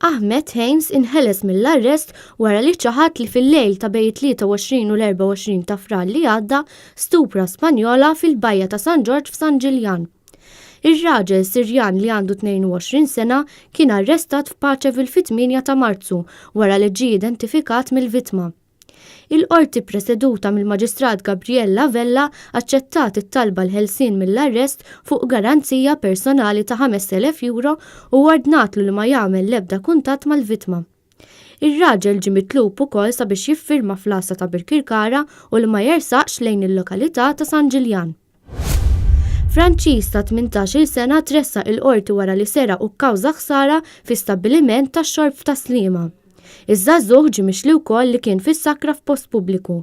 Ahmed Haynes inħeles mill-arrest wara li ċaħad li fil-lejl ta' bejn it-23 u l-24 ta' Frar li għadda stupra Spanjola fil-Bajja ta' San Ġorġ f'San Ġiljan. Ir-raġel Sirjan li għandu 22 sena kien arrestat f'Paceville fit-8 ta' Marzu wara li ġie identifikat mill-vittma. Il-Qorti ppreseduta mill-Maġistrat Gabriella Vella aċċettat it-talba għall-ħelsien mill-arrest fuq garanzija personali ta' 5,000 euro u ordnatlu li ma jagħmel l-ebda kuntatt mal-vittma. Ir-raġel ġie mitlub ukoll sabiex jiffirma fl-għassa ta' Birkirkara u li ma jersaqx lejn il-lokalità ta' San Ġiljan. Franċiż ta' 18-il sena tressaq il-Qorti wara li seraq u kkawża ħsara fi stabbiliment tax-xorb f'Tas-Sliema. Iż-żagħżugħ ġie mixli wkoll li kien fis-sakra f'post pubbliku.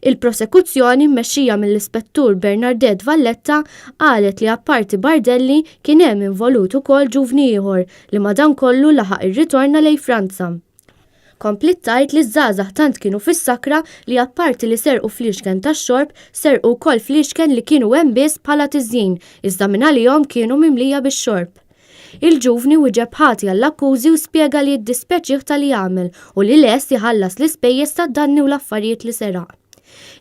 Il-prosekuzzjoni mmexxija mill-Ispettur Bernardette Valletta qalet li apparti Bardelli kien hemm involut ukoll ġuvni ieħor li madankollu laħaq irritorna lejn Franza. Kompliet tgħid li ż-żgħażagħ tant kienu fis-sakra li apparti li serqu fliexken tax-xorb, serqu wkoll fliexken li kienu hemm biss bħala tiżjin iżda mingħalihom kienu mimlija bix-xorb. Il-ġuvni wieġeb ħati għall-akkużi u spjega li jiddispjaċih ta' li għamel u li lest iħallas l-ispejjeż tad-danni u l-affarijiet li seraq.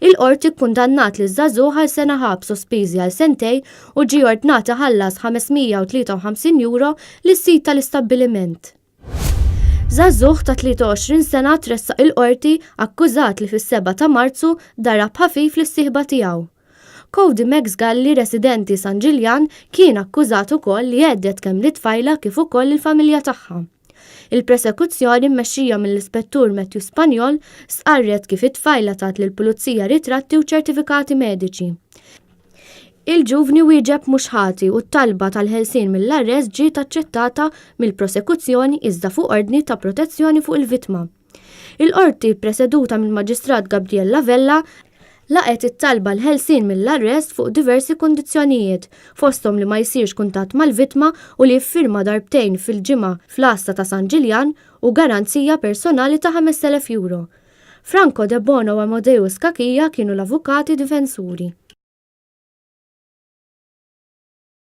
Il-Qorti kkundannat liż-żagħżugħ għal sena ħabs sospiżi għal sentejn u ġie ordnat iħallas 553 euro lis-sid tal-istabbiliment. Żagħżugħ ta' 23 sena tressaq il-Qorti akkużat li fis-7 ta' Marzu darab ħafif lis-sieħba tiegħu. Cody Max Galli residenti San Ġiljan kien akkużat ukoll li hedded kemm lit-tfajla kif ukoll lill-familja tagħha. Il-prosekuzzjoni mmexxija mill-Ispettur Matthew Spagnol stqarret kif it-tfajla tat lill-Pulizija ritratti u ċertifikati mediċi. Il-ġuvni wieġeb mhux ħati u t-talba tal-ħelsien mill-arrest ġiet aċċettata mill-prosekuzzjoni iżda fuq ordni ta' protezzjoni fuq il-vittma. Il-Qorti, ppreseduta mill-Maġistrat Gabriella Vella, laqgħet it-talba għall-ħelsien mill-arrest fuq diversi kundizzjonijiet, fosthom li ma jsirx kuntatt mal-vittma u li jiffirma darbtejn fil-ġimgħa fl-għassa ta' San Ġiljan u garanzija personali ta' 5,000 euro. Franco Debono u Amadeus Cachia kienu l-avukati difensuri.